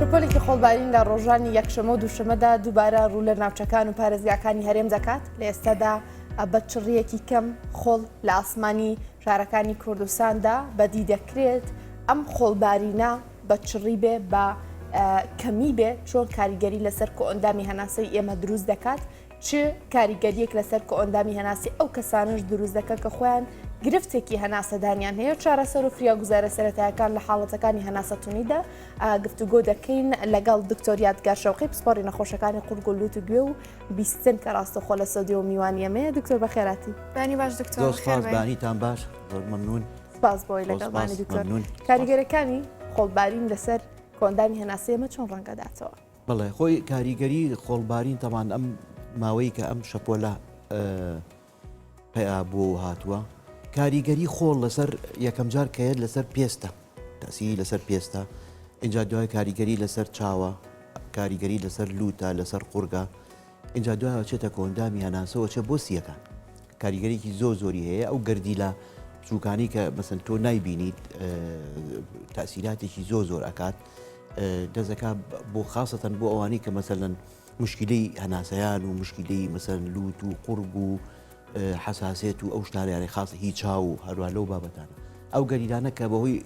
شەپۆلێکی خۆڵبارین لە ڕۆژانی یەکشەمە و دووشەمەدا دووبارە ڕوو لە ناوچەکان و پارێزگاکانی هەرێم دەکات لە ئێستادا بە چڕیەکی کەم خۆڵ لە ئاسمانی شارەکانی کوردستاندا بەدی دەکرێت ئەم خۆڵبارینە بە چڕی بێ بە کەمی بێ چۆن کاریگەری لەسەر کۆئەندامی هەناسەی ئێمە دروست دەکات چ کاریگەریەک لەسەر کۆئەندامی هەناسی ئەو کەسانەش دروست دەکەن کە خۆیان گرفتێکی هەناسەدانیان هەیە چارەسەر و فریاگوزارە سەرەتایەکان لە حاڵەتەکانی هەناسەتونیدا گفتوگۆ دەکەین لەگەڵ دکتۆر یادگار شەوقی پسپۆڕی نەخۆشەکانی قوڕگ و لوت و گوێ و بیستن کە ڕاستەوخۆ لە سەودیەوە میوانی ئێمەیە دکتۆر بەخێراتی بانی باش دکتۆر زۆر سپاس بانیتان باش زۆر مەمنون سپاس بۆی لەگەڵمانی دکتۆر کاریگەرەکانی خۆڵبارین لەسەر کۆندامی هەناسەی ئێمە چۆن ڕەنگەداتەوە؟ بەڵێ خۆی کاریگەری خۆڵبارین تەمان ئەم ماوەی کە ئەم شەپۆلە پیا بووە و هاتووە کاریگەری خۆڵ لەسەر یەکەم جار کەیەت لەسەر پێستە تەسیری لەسەر پێستە اینجا دوای کاریگەری لەسەر چاوە کاریگەری لەسەر لوتە لەسەر قورگە اینجا دوای چێتە کۆندامی هەناسەوە چێ بۆ سیەکان کاریگەریکی زۆر زۆری هەیە ئەو گەردیلە بچووکانی کە مەسن تۆ نایبینیت تاسیراتێکی زۆر زۆر ئەکات دەزەکە بۆ خاستەن بۆ ئەوانەی کە مەسەلەن مشکلەی هەناسەیان و مشکلەی مەسەن لوت و قورگ و حەساسێت و ئەو شتانیانەی خاص هی چاو و هەروە لەو بابەتانە ئەو گەریلانە کە بەهۆی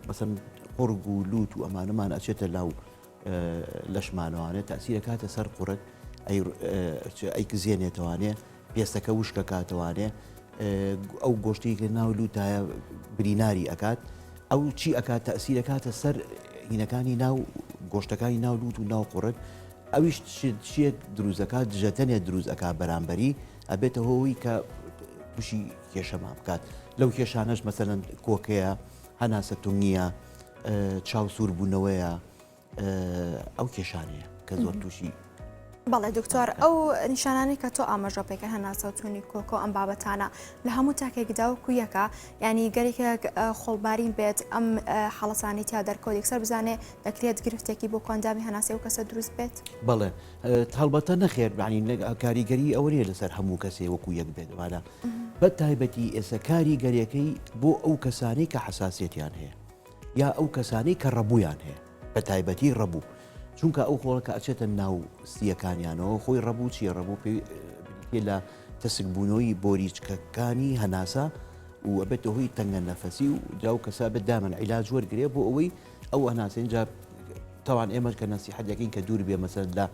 مەسەن قورگ و لوت و ئەمانەمان ئەچێتە لاو لەشمانەوانێ تاسیرە کاتە سەر قورگ ئەی کزێنێتەوانێ پێستەکە وشکە کاتەوانێ ئەو گۆشتی لە ناو لوتایە بریناری ئەکات ئەو چی ئەکات تەسیرەکاتە سەر هینەکانی ناو گۆشتەکانی ناو لوت و ناو قوڕگ ئەویش شتێک دروستەکات دژەتەنێ دروست ئەک بەرامبەری ئەبێتە هۆی کە تووشی کێشەمان بکات لەو کێشانەش مەسەلەن کۆکەیە هەناسە تونگیە چاو سووربوونەوەیە ئەو کێشانەیە کە زۆر تووشی بەڵێ دکتۆر ئەو نیشانانەی کە تۆ ئاماژە پێکە هەناسە و تونی کۆکۆ ئەم بابەتانە لە هەموو تاکێکدا وەکو یەکە ینی گەرێکێک خۆڵبارین بێت ئەم حاڵەتانی تیا دەرکەوت یەکسەر بزانێ دەکرێت گرفتێکی بۆ کۆندامی هەناسەی و کەسە دروست بێت؟ بەڵێ هەڵبەتە نەخێر بەعنی کاریگەری ئەوە نیە لەسەر هەموو کەسێ وەکو یەک بێت ئەمانە بە تایبەتی ئێستا کاریگەریەکەی بۆ ئەو کەسانەی کە حەساسیەتیان هەیە یا ئەو کەسانەی کە ڕەبوویان هەیە بە تایبەتی ڕەبوو چونکە ئەو خۆڵە کە ئەچێتە ناو سیەکانیانەوە خۆی ڕەبوو چیە ڕەبوو پێ لە تەسکبوونەوەی بۆریچکەکانی هەناسە و ئەبێتە هۆی تەنگە نەفەسی و جا و کەسا بێت دامن عیلاج وەرگێ بۆ ئەوەی ئەو هەناسەین جا تاوان ئێمە کە نەسیحەت دەکەین کە دوور بێ مەسەر لە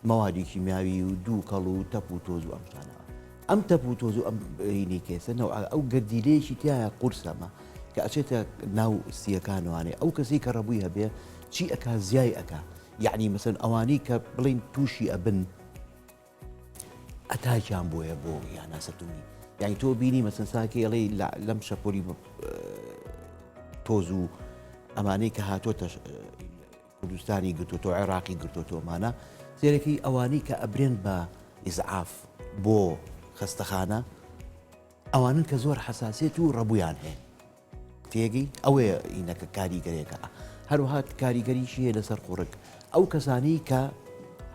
مەوادی کیمیاوی و دووکەڵ و تەپ و تۆز و ئەم شتانەوە ئەم تەپ و تۆز و ئەم هینی کێسە نەوە ئەو گەردیلەیەکی تایە قورسەمە کە ئەچێتە ناو سیەکانوانێ ئەو کەسی کە ڕەبووی هەبێ چی ئەکا زیای ئەکا یعنی مەسەن ئەوانەی کە بڵین تووشی ئەبن ئەتاکیان بۆیە بۆ یاناسەتونی یعنی تۆ بینی مەسەن ساکی ئەڵێ لەم شەپۆلی تۆز و ئەمانەی کە هاتۆتە کوردستانی گرتوتەوە عێراقی گرتوتەوە مانە سێرەکەی ئەوانەی کە ئەبرێن بە ئیزعاف بۆ خەستەخانە ئەوانن کە زۆر حەساسیەت و ڕەبوویان هەیە تێگەی ئەوەیە ئینەکە کاریگەرێکە هەروەها کاریگەریشی هەیە لەسەر قوڕگ ئەو کەسانی کە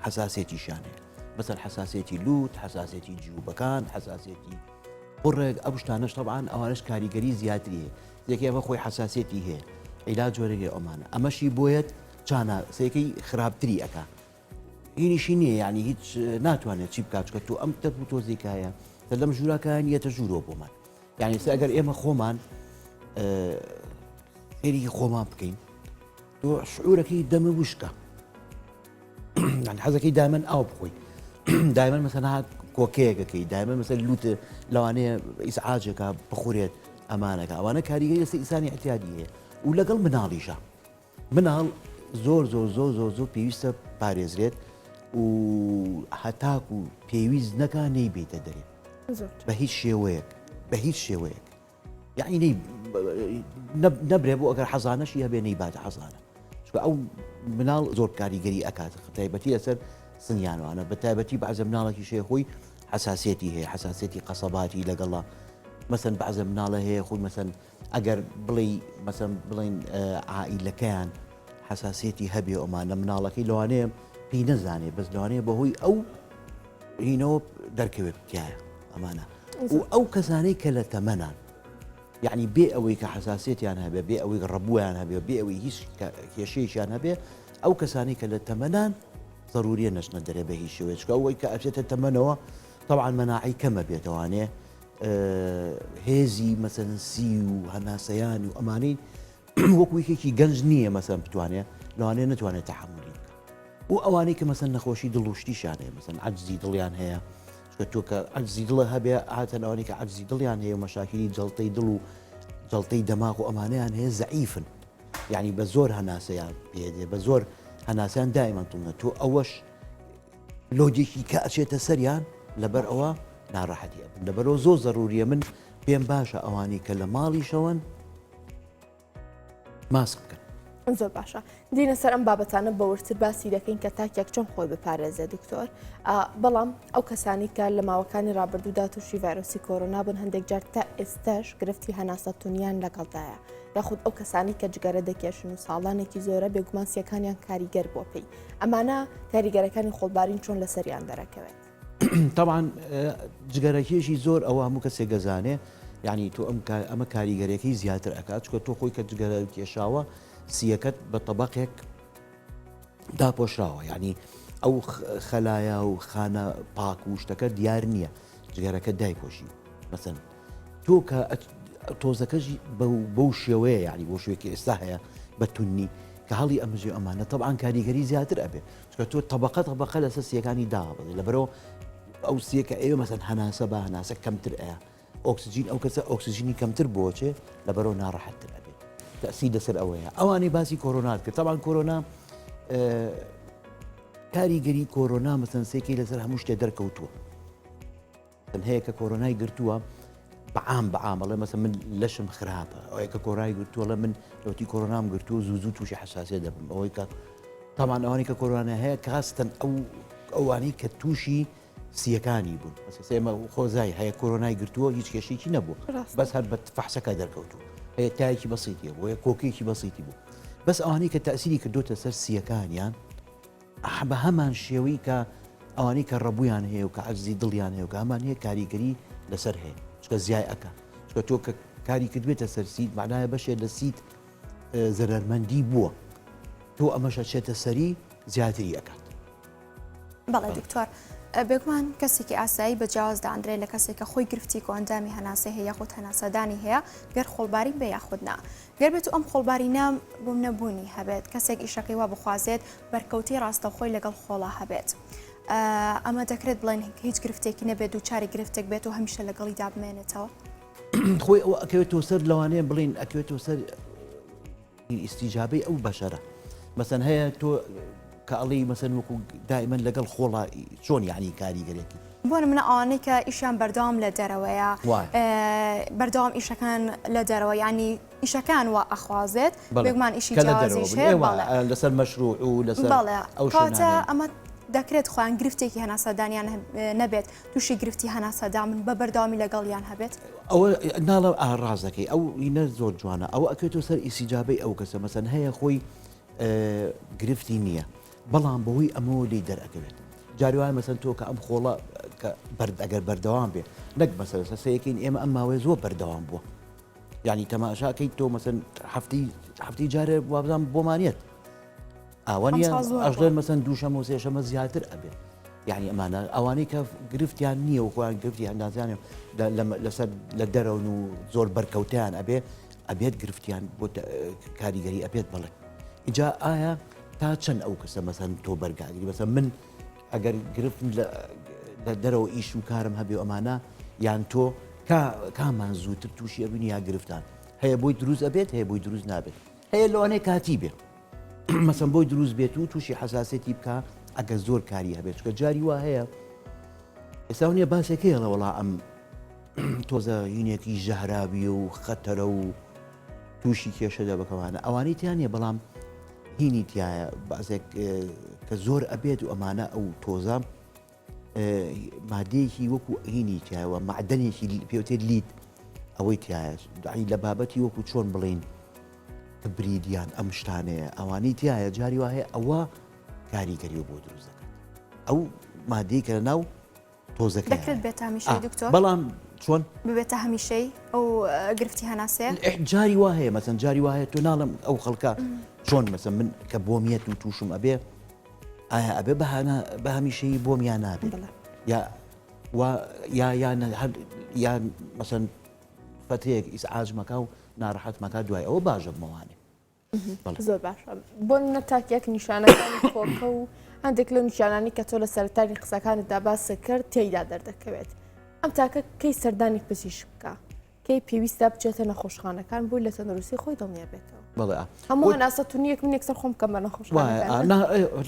حەساسیەتیشیان هەیە مەسەر حەساسیەتی لوت حەساسیەتی جیوبەکان حەساسیەتی قوڕێک ئەو شتانەش طبعاان ئەوانش کاریگەری زیاتری هەیە یەکێ ئەمە خۆی حەساسیەتی هەیە عیلا جۆرێکی ئەمانە ئەمەشی بۆیەت چانە سێکەی خراپتری ئەک هینیشی نییە یعنی هیچ ناتوانێت چی بکات چکە تۆ ئەم تەپ و تۆزیکایە کە لەم ژوورەکان یەتە ژوورەوە بۆمان یعنی سە ئەگەر ئێمە خۆمان فێری خۆمان بکەین تۆ شعورەکەی دەمە وشکە یعنی حەزەکەی دامن ئاو بخۆی دایمەن مەسەن هات کۆکەیەکەکەی دایمە مەسەر لوت لەوانەیە ئیسعاجێکە بخورێت ئەمانەکە ئەوانە کاریگەری لەسەر ئینسانی اعتیادی هەیە و لەگەڵ مناڵیشە مناڵ زۆر زۆر زۆر زۆر زۆر پێویستە پارێزرێت و هەتاکو پێویست نەکا نەیبیتە دەرێ بە هیچ شێوەیەک بە هیچ شێوەیەک یعنی نەی نەبرێ بۆ ئەگەر حەزانەشی هەبێ نەیباتە حەزانە چونکە ئەو مناڵ زۆر کاریگەری ئەکات تایبەتی لەسەر سنیانوانە بە تایبەتی بەعزە مناڵێکی شێ خۆی حساسیەتی هەیە حساسیەتی قەسەباتی لەگەڵە مەسەن بەعزە مناڵە هەیە خۆی مەسەن ئەگەر بڵێی مەسەن بڵێن عائیلەکەیان حساسیەتی هەبێ ئەمانە مناڵەکەی لەوانەیە پێی نەزانێ بەس لەوانەیە بەهۆی ئەو هینەوە دەرکەوێت تایە ئەمانە و ئەو کەسانەی کە لە تەمەنان یعنی بێ ئەوەی کە حساسیەتیان هەبێ بێ ئەوەی ڕەبوویان هەبێ بێ ئەوەی هیچ کێشەیەکیان هەبێ. ئەو کەسانی کە لە تەمەنان زەروریە نەچنە دەرێ بە هیچ شێوەیە چونکە ئەوەی کە ئەچێتە تەمەنەوە تەبعەن مەناعەی کەمە بێتەوانێ هێزی مەسەن سی و هەناسەیان و ئەمانەی وەکو یەکێکی گەنج نییە مەسەن بتوانێ لەوانەیە نتوانێت تەحملی بکە و ئەوانەی کە مەسەن نەخۆشی دڵ و شتیشیان هەیە مەسەن عەجزی دڵیان هەیە چونکە تۆ کە عەجزی دڵە هەبێ هاتەن ئەوانەی کە عەجزی دڵیان هەیە و مەشاکیلی جەڵتەی دڵ و جەڵتەی دەماغ و ئەمانەیان هەیە زەعیفن یعنی بە زۆر هەناسەیان پێدێ بە زۆر هەناسیان دایمان توندە تۆ ئەوەش لۆجێکی کە ئەچێتە سەریان لەبەر ئەوە ناڕەحەتی ئەبن لەبەرەوە زۆر زەروریە من پێم باشە ئەوانی کە لە ماڵیشەوەن ماسک بکەن. زۆر باشە دینە سەر ئەم بابەتانە بەورتر باسی دەکەین کە تاکێک چۆن خۆی بپارێزێ دکتۆر بەڵام ئەو کەسانی کە لە ماوەکانی ڕابردوودا تووشی ڤایرۆسی کۆرۆنا بن هەندێک جار تا ئێستاش گرفتی هەناسە تونیان لەگەڵدایە یاخود ئەو کەسانی کە جگەرە دەکێشن و ساڵانێکی زۆرە بێگومان سیەکانیان کاریگەر بووە پێی ئەمانە کاریگەرەکانی خۆڵبارین چۆن لەسەریان دەرەکەوێت؟ تەبعەن جگەرەکێشی زۆر ئەوە هەموو کەسێک گەزانێ یعنی تۆ ئەم ئەمە کاریگەرەکەی زیاتر ئەکات چکە تۆ خۆی کە جگەرە کێشاوە سیەکەت بە تەبقێک داپۆشراوە یعنی ئەو خەلایا و خانە پاک و شتەکە دیار نییە جگەرەکە دایپۆشی مەسن تۆ کە تۆزەکەش بەو شێوەیە یعنی بۆ شوێکی ئێستا هەیە بە تونی کە هەڵی ئەمژێ ئەمانە تەبعەن کاریگەری زیاتر ئەبێ چونکە تۆ تەبقە تەبقە لەسەر سیەکانی دابەزێ لەبەرەوە ئەو سیەکە ئێوە مەسەن هەناسە بە هەناسە کەمتر ئەیە ئۆکسجین ئەو کەسە ئۆکسجینی کەمتر بۆچێ لەبەرەوە ناڕەحەتتر ئەبێت تەسی لەسەر ئەوەیە ئەوانەی باسی کۆرۆنات کرد تەبان کۆرۆنا کاریگەری کۆرۆنا مەسەن سێکی لەسەر هەموو شتێ دەرکەوتووە هەیە کە کۆرۆنای گرتووە بەعام بەعام ئەڵێ مەسە من لەشم خراپە ئەوەیە کە کۆرای گرتووە ئەڵێ من لەوتی کۆرۆنام گرتووە زوو زوو تووشی حساسیە دەبم ئەوەی کە تامان ئەوانی کە کۆرۆنا هەیە کاستن ئەو ئەوانەی کە تووشی سیەکانی بوون ئێمە خۆزای هەیە کۆرۆنای گرتووە هیچ کێشێکی نەبوو بەس هەر بە فەحسەکە دەرکەوتوو هەیە تایەکی بەسیتیە بۆیە کۆکێکی بەسیتی بوو بەس ئەوانەی کە تەسیری کردوتە سەر سیەکانیان بە هەمان شێوەی کە ئەوانەی کە ڕەبوویان هەیە و کە عەجزی دڵیان هەیە و کە هەمان هەیە کاریگەری لەسەر هەیە چونکە زیای ئەکا چونکە تۆ کە کاری کردبێتە سەر سیت معنایە بەشێ لە سیت زەرەرمەندی بووە تۆ ئەمەش ئەچێتە سەری زیاتری ئەکات. بەڵێ دکتۆر بێگومان کەسێکی ئاسایی بە جیاواز دەئەندرێت لە کەسێک کە خۆی گرفتی کۆئەندامی هەناسەی هەیە یاخود هەناسەدانی هەیە گەر خۆڵبارین بێ یاخود نا گەر بێت و ئەم خۆڵبارینە بۆم نەبوونی هەبێت کەسێک ئیشەکەی وا بخوازێت بەرکەوتەی ڕاستەوخۆی لەگەڵ خۆڵا هەبێت ئەمە دەکرێت بڵێن هیچ گرفتێکی نەبێت دووچاری گرفتێک بێت و هەمیشە لەگەڵیدا بمێنێتەوە. خۆی ئەوە ئەکەوێتەوە سەر لەوانەیە بڵین ئەکەوێتەوە سەر ئیستیجابەی ئەو بەشەرە مەسەن هەیە تۆ کە ئەڵێی مەسەن وەکو دائیمەن لەگەڵ خۆڵا چۆن یعنی کاریگەرێتی بۆ نمونە ئەوانەی کە ئیشیان بەردەوام لە دەرەوەیە بەردەوام ئیشەکان لە دەرەوە ینی ئیشەکان وا ئەخوازێت بێگومان ئیشی جیاوازیش هەیە لەسەر مەشروع و لەسەر ئەو کاتە ئەمە دەکرێت خۆیان گرفتێکی هەناسەدانیان نەبێت تووشی گرفتی هەناسەدان بن بە بەردەوامی لەگەڵیان هەبێت؟ ئەوە ناڵێم ئا ڕاست دەکەی ئەو ینە زۆر جوانە ئەوە ئەکەوێتەوە سەر ئیسیجابەی ئەو کەسە مەسەن هەیە خۆی گرفتی نییە بەڵام بەهۆی ئەمەوە لی دەرئەکەوێت جاری وایە مەسەن تۆ کە ئەم خۆڵە کە بەرد ئەگەر بەردەوام بێ نەک مەسەلە سەیەکەین ئێمە ئەم ماوەیە زۆر بەردەوام بووە یعنی تەماشاکەی تۆ مەسەن هەفتی هەفتی جارێ وابزان بۆمانیت ئاوا نیە ئەشڵێن مەسەن دووشەمە و سێشەمە زیاتر ئەبێ یعنی ئەمانە ئەوانەی کە گرفتیان نییە و خۆیان گرفتی هەندازیان لەسەر لە دەرەون و زۆر بەرکەوتیان ئەبێ ئەبێت گرفتیان بۆ کاریگەری ئەبێت بڵێ اینجا ئایا تا چەند ئەو کەسە مەسەن تۆ بەرگاگری مەسە من ئەگەر گرفت لە دەرەوە ئیش و کارم هەبێ ئەمانە یان تۆ کامان زووتر تووشی ئەبین یا گرفتان هەیە بۆی دروست ئەبێت هەیە بۆی دروست نابێت هەیە لەوانەیە کاتی بێ مەسەن بۆی دروست بێت و تووشی حەساسێتی بکە ئەگەر زۆر کاری هەبێت چکە جاری وا هەیە ئێستا نیە باسێک هەیە وەڵا ئەم تۆزە هینێکی ژەهراویە و خەتەرە و تووشی کێشە دەبکەوانە ئەوانەی تیان نیە بەڵام هینی تایە بازێک کە زۆر ئەبێت و ئەمانە ئەو تۆزە مادەیەکی وەکو هینی تایەوە معدەنێکی پێوتێت lead ئەوەی تایە لە بابەتی وەکو چۆن بڵین کبریدیان ئەم شتانەیە ئەوانەی تایە جاری وا هەیە ئەوە کاریگەری بۆ دروست دەکات ئەو مادەی کە لە ناو تۆزەکە دەکرێت بێتە هەمیشەی دکتۆر بەڵام چۆن ببێتە هەمیشەی ئەو گرفتی هەناسەیە جاری وا هەیە مەسەن جاری وا هەیە تۆ ناڵم ئەو خەڵکە. چۆن مەسە من کە بۆمیەت و تووشم ئەبێ ئایا ئەبێ بەهانە بە هەمیشەیی بۆم یا نابێ یا وا یا یا یا مەسەن فترەیەک ئیسعاج مەکا و ناڕەحەت مەکا دوای ئەوە باشە بمەوانێ زۆر باشە بۆ نە تاکێک نیشانەکانی کۆکە و هەندێک لەو نیشانانی کە تۆ لە سەرتانی قسەکانتدا باست کرد تێیدا دەردەکەوێت ئەم تاکە کەی سەردانی پزیشک بکە کەی پێویستە بچێتە نەخۆشخانەکان بۆی لە تەندروستی خۆی دڵنیا بێتەوە بەڵێ هەموو هەناسە تونیەک من یەکسەر خۆم بکەم بە نەخۆشخانەکان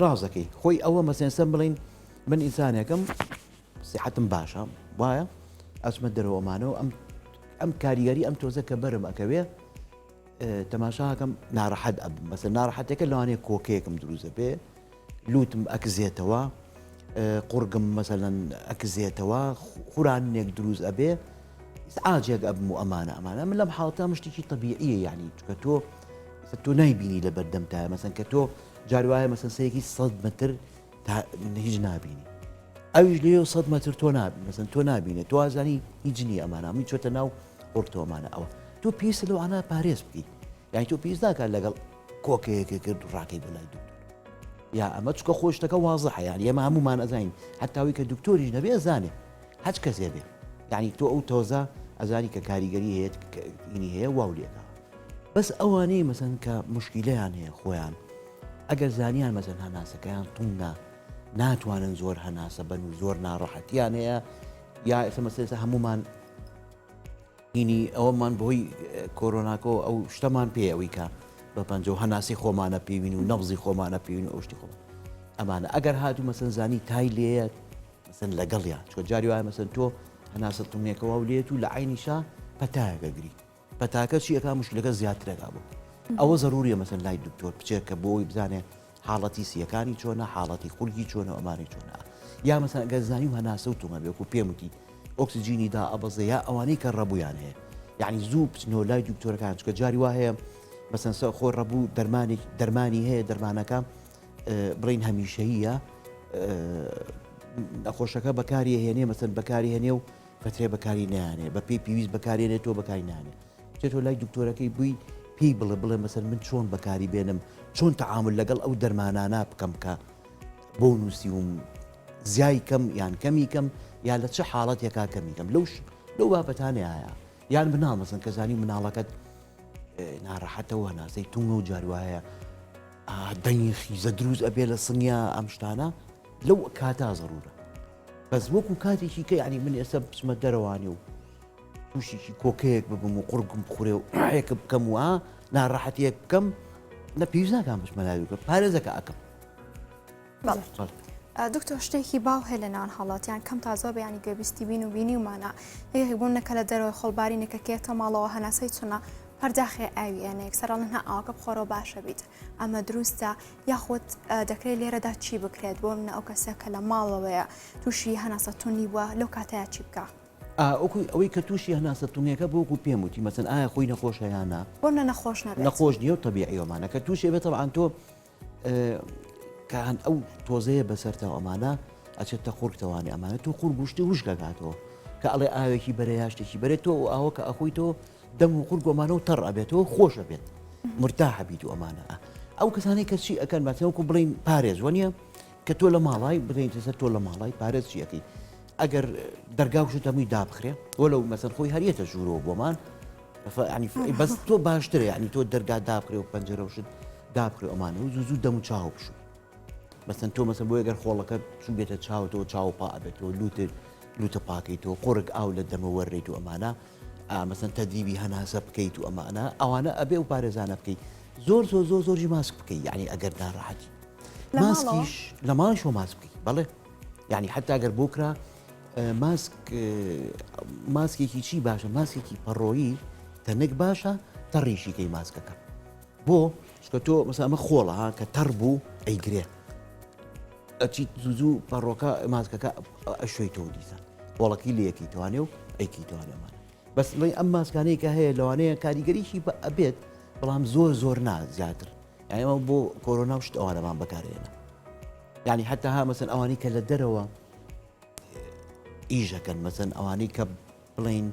ڕازەکەی خۆی ئەوە مەسێنسە بڵین من ئینسانێکم سیحەتم باشە وایە ئەچمە دەرەوەمانەوە ئەم ئەم کاریگەری ئەم تۆزە کە بەرم ئەکەوێ تەماشاکەم ناڕەحەت ئەبم مەسە ناڕەحەتێکە لەوانەیە کۆکەیەکم دروست بێ لوتم ئەکزێتەوە قوڕگم مەسەلەن ئەکزێتەوە خورانێک دروست ئەبێ ئاجێک ئەبم و ئەمانە ئەمانە من لەم حاڵەتە مشتێکی طبیعیە یعنی چکە تۆ تۆ نایبینی لە بەردەم تایە مەسەن کە تۆ جاروایە مەسەن سەیەکی 100 متر تا هیچ نابینی ئەویش لێ 100 متر تۆ نابی مەسەن تۆ نابینێت تۆ ئازانی هیچ نییە ئەمانە من چۆتە ناو قوڕتەوەمانە ئەوە تۆ پێویستە لەو ئانا پارێز بکەیت یعنی تۆ پێویست ناکات لەگەڵ کۆکەیەکە کرد و ڕاکەی بۆ لای دکتۆر یا ئەمە چکە خۆشتەکە وازحە یان ئێمە هەمومان ئەزانین هەتاوی کە دکتۆریش نەبێ ئەزانێ هەچ کەسێ بێ یعنی تۆ ئەو تۆزە ئەزانی کە کاریگەری هەیە ئینی هەیە واو لێکا بەس ئەوانەی مەسەن کە مشکیلەیان هەیە خۆیان ئەگەر زانیان مەسەن هەناسەکەیان تونگە ناتوانن زۆر هەناسە بن و زۆر ناڕەحەتیان هەیە یا ئێستا مەسەسە هەمومان هینی ئەوەمان بەهۆی کۆرۆناکەوە ئەو شتەمان پێ ئەوەی کە بە پەنجە و هەناسی خۆمانە پێوین و نەبزی خۆمانە پێوین و ئەو شتی خۆمان ئەمانە ئەگەر هاتوو مەسەن زانی تای لێیە مەسەن لەگەڵیان چۆ جاری وایە مەسەن تۆ هەناسە تونێکەوە و لێت و لە عینیشا پەتایەکە گری پەتاکە چی ئەکا مشکلەکە زیاترەکا بۆ ئەوە زەروریە مەسەن لای دکتۆر بچێت کە بۆی بزانێ حاڵەتی سیەکانی چۆنە حاڵەتی خولگی چۆنە ئەمانی چۆنە یا مەسەن گەر زانی و هەناسە و تونگە بێ و پێم وتی ئۆکسجینی دا ئەبەزێ یا ئەوانەی کە ڕەبوویان هەیە یعنی زوو بچنەوە لای دکتۆرەکان چکە جاری وا هەیە مەسەن سە خۆی ڕەبوو دەرمانێک دەرمانی هەیە دەرمانەکە بڵین هەمیشەیە نەخۆشەکە بەکاری هێنێ مەسەن بەکاری هێنێ و فترێ بەکاری نیانێ بە پێی پێویست بەکارێنێت تۆ بەکاری نانێ بچێتەوە لای دکتۆرەکەی بووی پێی بڵێ بڵێ مەسەن من چۆن بەکاری بێنم چۆن تەعامل لەگەڵ ئەو دەرمانانە بکەم کە بۆ نووسیوم زیای کەم یان کەمی کەم یا لە چ حاڵەتێکا کەمی کەم لەو لەو بابەتانەیە یان مناڵ مەسەن کە زانی مناڵەکەت ناڕەحەتەوە هەناسەی تونگە و جاروایە دەنگی خیزە دروست ئەبێ لە سنگیا ئەم شتانە لەو کاتا زەرورە بەس وەکو کاتێکی کە ینی من ئێستا بچمە دەرەوانی و تووشێکی کۆکەیەک ببم و قوڕگم بخورێ و ئاەکە بکەم و ناڕەحەتیەک بکەم نە پێویست ناکەم بچمە لای پارێزەکە ئەکەم دکتۆر شتێکی باو هەیە لە ناوان هاوڵاتیان کەم تا زۆر بەیانی گوێبیستی بین و بینیومانە یەکێک بوون نەکە لە دەرەوەی خۆڵبارینێکە کێتە ماڵەوە هەناسەی چونە پەرداخێ ئاوی ئێنە یەکسەر ئەڵێن ها ئاوەکە بخۆرەوە باشە بیت ئەمە دروستە یاخود دەکرێت لێرەدا چی بکرێت بۆ منە ئەو کەسە کە لە ماڵەوەیە تووشی هەناسە تونی بووە لەو کاتەیە چی بکە ئەوکو ئەوەی کە تووشی هەناسە تونێکە بۆ وەکو پێم وتی مەسەن ئایا خۆی نەخۆشە یان نا بۆ نە نەخۆش نەبێت نەخۆش نییە و تەبیعیەمانە کە تووشێ بێت طبعاً تۆ کە هەن ئەو تۆزەیە بەسەرتەوە ئەمانە ئەچێتە قورگتەوانێ ئەمانە تۆ قورگ و شتی وشکەکاتەوە کە ئەڵێ ئاوێکی بەرە یا شتێکی بەرێت تۆ ئەو ئاوە کە ئەخۆی تۆ دەم و قورگ ئەمانە و تەڕ ئەبێتەوە خۆشە بێت مرتاحە بیت و ئەمانە ئەو کەسانەی کە چی ئەکەن باتەوەکو بڵین پارێز وە نییە کە تۆ لە ماڵای بڵین سەر تۆ لە ماڵای پارێز چی ئەەکەی ئەگەر دەرگا و شت هەمووی دابخرێ وەلو مەسەن خۆی هەریەتە ژوورەوە بۆمان بەس تۆ باشترە یعنی تۆ دەرگا دابخرێ و پەنجەرە و شت دابخرێ ئەمانە و زوو زوو دەم و چاو بشوی مەسەن تۆ مەسە بۆیە گەر خۆڵەکە چوو بێتە چاوتەوە چاو پا ئەبێتەوە لوتر لوتە پاکەیتەوە قوڕگ ئاو لە دەمە وەرریت و ئەمانە مەسەن تەدریبی هەناسە بکەیت و ئەمانە ئەوانە ئەبێ و پارێزانە بکەیت زۆر زۆر زۆر زۆرجی ماسک بکەیت یعنی ئەگەر ناڕەحەتی ماسکیش لە ماڵیشەوە ماسک بکەیت بەڵێ یعنی حتا گەر بۆ کرا ماسک ماسکێکی چی باشە ماسکێکی پەڕۆیی تەنک باشە تەڕیشی کەی ماسکەکە بۆ؟ چونکە تۆ مەسەن ئەمە خۆڵە ها کە تەڕ بوو ئەیگرێ ئەچیت زوو زوو پەڕۆکە ماسکەکە ئەشۆیتەوە دیسان خۆڵەکەی لەیەکەیتوانێ و ئەیکەیتوانێ ئەمانە بەس بڵێ ئەم ماسکانەی کە هەیە لەوانەیە کاریگەریی بە ئەبێت بەڵام زۆر زۆر نا زیاتر یعنی ئەمە بۆ کۆرۆنا و شت ئەوانەمان بەکارێنە یعنی حتا ها مەسەن ئەوانەی کە لە دەرەوە ئیشەکەن مەسەن ئەوانەی کە بڵێین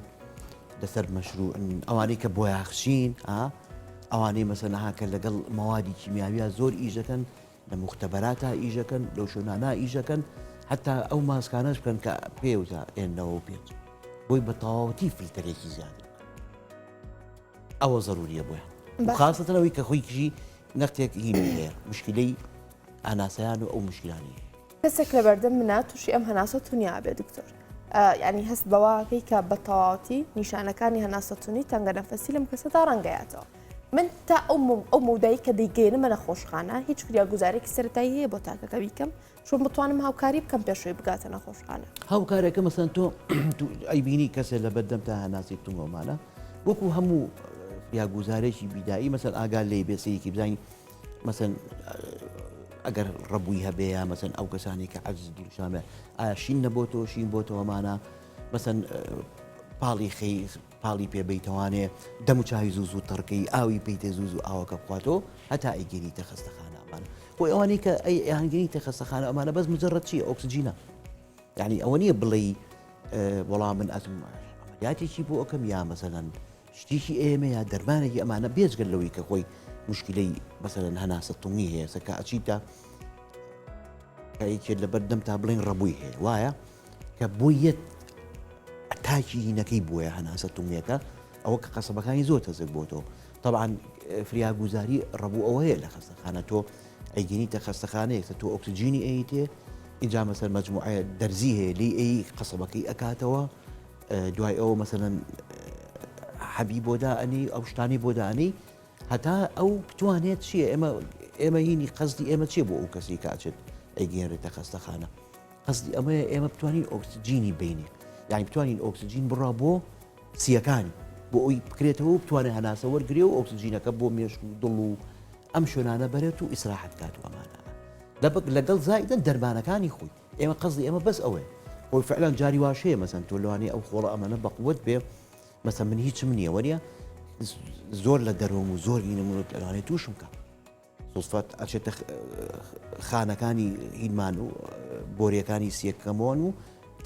لەسەر مەشروعن ئەوانەی کە بۆیاخچین ئا. ئەوانەی مەسەن ها کە لەگەڵ مەوادی کیمیاویە زۆر ئیش دەکەن لە موختەبەراتا ئیش دەکەن لەو شوێنانە ئیش دەکەن حتا ئەو ماسکانەش بکەن کە پێوتە ئێنەوە و پێنج بۆی بە تەواوەتی فلتەرێکی زیاتر بکەن ئەوە زەروریە بۆیان خاستن ئەوەی کە خۆی کژی نەختێک هینی هەیە مشکلەی ئاناسەیان و ئەو مشکلانی هەیە. کەسێک لەبەردەم منە تووشی ئەم هەناسە تونیا بێ دکتۆر یعنی هەست بەوەکەی کە بە تەواوەتی نیشانەکانی هەناسە تونی تەنگە نەفەسی لەم کەسەدا ڕەنگەیاتەوە من تا ئەو ئەو مەودایی کە دەیگەێنمە نەخۆشخانە هیچ فریاگوزارێکی سەرەتایی هەیە بۆ تاکەکە بیکەم چۆن بتوانم هاوکاری بکەم پێشەوەی بگاتە نەخۆشخانە؟ هاوکارەکە مەسەن تۆ ئەیبینی کەسێ لە بەردەم تا هەناسی تونگۆمانە وەکو هەموو فریاگوزارێکی بیدایی مەسەن ئاگا لێ بێ سەیەکی بزانین مەسەن ئەگەر ڕەبووی هەبێ یا مەسەن ئەو کەسانی کە عەجز دڵشامە ئایا شین نەبۆتەوە شین بۆتەوەمانە مەسەن پاڵی خەی پاڵی پێ بەیتەوانێ دەم و چاوی زوو زوو تەڕکەی ئاوی پێیتێ زوو زوو ئاوەکە بخواتەوە هەتا ئەیگەینیتە خەستەخانە ئەمانە خۆی ئەوانەی کە ئەی ئەیانگەینیتە خەستەخانە ئەمانە بەس مجرد چییە ئۆکسجینە یعنی ئەوە نییە بڵێی وەڵام من ئەتم عملیاتێکی بۆ ئەەکەم یا مەسەلەن شتێکی ئێمە یا دەرمانێکی ئەمانە بێجگەل لەوەی کە خۆی مشکلەی مەسەلەن هەناسە تونگی هەیە سەکە ئەچیتە کە یەکێ لەبەر دەم تا بڵێن ڕەبووی هەیە وایە کە بۆی یەت ئەتاکی هینەکەی بۆیە هەناسە تونگیەکە ئەوە کە قەسەبەکانی زۆر تەزک بۆتەوە طبعا فریاگوزاری ڕەبوو ئەوە هەیە لە خەستەخانە تۆ ئەیگەینیتە خەستەخانەیەک تۆ ئۆکسجینی ئەیتێ ئینجا مەسەر مەجموعەیە دەرزی هەیە لی ئەی قەسەبەکەی ئەکاتەوە دوای ئەوە مەسەلەن حەبی بۆدا ئەنی ئەو شتانی بۆدا ئەنی هەتا ئەو بتوانێت چییە ئێمە ئێمە هینی قەزدی ئێمە چیە بۆ ئەو کەسی کاچێت ئەیگەێنرێتە خەستەخانە قەزدی ئەمەیە ئێمە بتوانین ئۆکسجینی بینێ یعنی بتوانین ئۆکسجین بڕا بۆ سیەکانی بۆ ئەوی بکرێتەوە و بتوانێت هەناسە وەرگێ و ئۆکسجینەکە بۆ مێشک و دڵ و ئەم شوێنانە بەرێت و ئیسراحەت کات و ئەمانە لەبک لەگەڵ زایدن دەرمانەکانی خۆی ئێمە قەزدی ئێمە بەس ئەوەیە خۆی فعلان جاری واش هەیە مەسەن تۆ لەوانەیە ئەو خۆڵە ئەمەنە بەقوت بێ مەسە من هیچم نییە وەنیە زۆر لە دەرۆم و زۆر هینم و لەوانەیە تووشم کە سوڵفات ئەچێتە خانەکانی هینمان و بۆریەکانی سیەکەمۆن و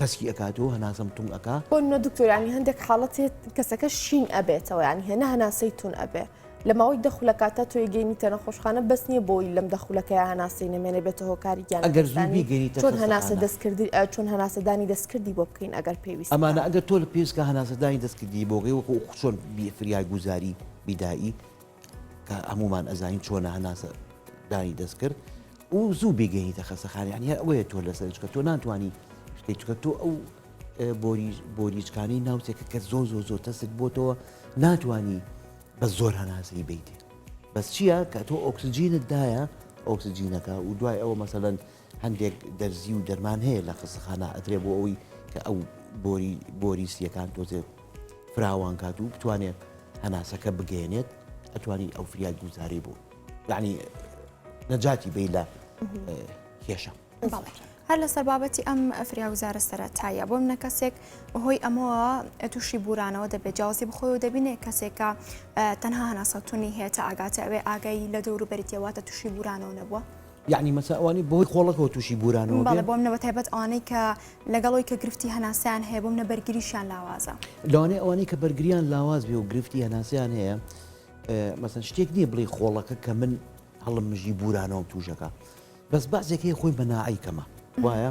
تەسکی ئەکاتەوە هەناسەم تونگ ئەکا. بۆ نمونە دکتۆر یانی هەندێک حاڵەت هەیە کەسەکە شین ئەبێتەوە یانی هێنە هەناسەی تون ئەبێ لە ماوەی دە خولەکاتا تۆ یگەینیتە نەخۆشخانە بەس نییە بۆی لەم دە خولەکەیا هەناسەی نەمێنێ بێتە هۆکاری گیان ئەگەر زوو لەدەستدانی بیگەینیتە چۆن هەناسە خەستەخانە. دەستکردی چۆن هەناسەدانی دەستکردی بۆ بکەین ئەگەر پێویست ئەمانە بکات؟ ئەگەر تۆ لە پێویست کە هەناسەدانی دەستکردی بۆ بکەی وەکو چۆن فریاگوزاری بیدائی کە هەموومان ئەزانین چۆنە هەناسە دانی دەستکرد و زوو بیگەینیتە خەستەخانە یعنی هەر ئەوەیە تۆ لەسەر چکە تۆ ناتوانانی شتێک چکە تۆ ئەو بۆری بۆریچکانی ناوچێکە کە زۆر زۆر زۆر تەسک بۆتەوە ناتوانانی بە زۆر هەناسەی بیتێ بەس چییە کە تۆ ئۆکسجینت دایە ئۆکسجینەکە و دوای ئەوە مەسەلەن هەندێک دەرزی و دەرمان هەیە لە خەستەخانە ئەدرێ بۆ ئەوەی کە ئەو بۆری بۆری سیەکان تۆزێ فراوان کات و بتوانێت هەناسەکە بگەێنێت ئەتوانی ئەو فریای گوزاری بوو یعنی نەجاتی بی لە کێشە. هەر لەسەر بابەتی ئەم فریاگوزارە سەرەتاییە بۆ منە کەسێک بەهۆی ئەمەوە تووشی بورانەوە دەبێت جیاوازی بخۆی و دەبینێ کەسێکە تەنها هەناسەتونی هەیە تا ئاگاتە ئەوێ ئاگای لە دەوروبەری تێواتە تووشی بورانەوە نەبووە. یەعنی مەسەلەن ئەوانەی بەهۆی خۆڵەکەوە تووشی بورانەوە بێن؟ بەڵێ بۆ منە بەتایبەت ئەوانەی کە لەگەڵ ئەوی کە گرفتی هەناسەیان هەیە بۆ منە بەرگریشیان لاوازە. لەوانەیە ئەوانەی کە بەرگریان لاواز بێ و گرفتی هەناسەیان هەیە مەسەن شتێک نییە بڵێی خۆڵەکە کە من هەڵم مژی بورانەوەم تووشەکە بەس بەعزێک هەیە خۆی مەناعەی کەمە وایە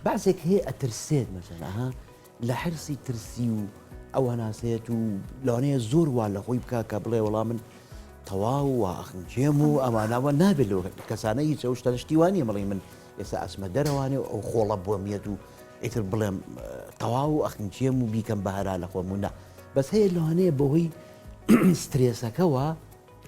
بەعزێک هەیە ئەترسێت مەسەن ئەها لە حرسی ترسی و ئەو هەناسەیەت و لەوانەیە زۆر وا لە خۆی بکا کە بڵێ وەڵا من تەواو وا ئەخنکێم و ئەمانەوە نابێت لەو کەسانە هیچ ئەو شتە شتی وا نییە بڵێ من ئێستا ئەچمە دەرەوانێ و ئەو خۆڵە بۆم یەت و ئیتر بڵێم تەواو ئەخنکێم و بیکەم بە هەرا لە خۆم و نا بەس هەیە لەوانەیە بەهۆی سترێسەکەوە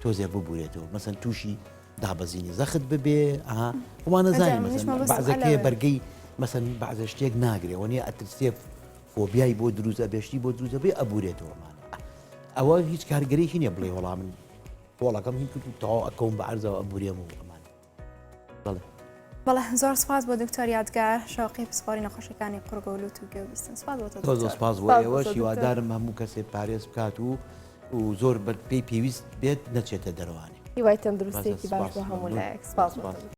تۆزێ ببورێتەوە مەسەن تووشی دابەزینی زەخت ببێ ئەها خۆمان نەزانین ئەنجا منیش مەسەن مەبەستم بەعزێک هەیە ئەلەوەیە. بەرگەی مەسەن بەعزە شتێک ناگرێ وەنیە ئەترسێ فۆبیای بۆ دروست ئەبێ شتی بۆ دروست ئەبێ ئەبورێتەوە مانە ئەوە هیچ کارگەرێکی نییە بڵێ وەڵا من خۆڵەکەم هین کرد و تەواو ئەکەوم بە عەرزەوە ئەبورێم و ئەمانە بەڵێ. بەڵێ زۆر سپاس بۆ دکتۆر یادگار شەوقی پسپۆری نەخۆشیەکانی قوڕگ و لوت و گوێ و بیستن سپاس بۆ تۆ زۆر زۆر دکتۆر. سپاس بۆ سپاس بۆ ئێوەش تۆ دکتۆر. هیوادارم هەموو کەسێ پارێز بکات و و زۆر بە پێی پێویست بێت نەچێتە دەرەوانێ. هیوای باشە تەندروستیەکی باش سپاس بۆ هەموو مەمنون لایەک سپاس بۆ سپاس. تۆ.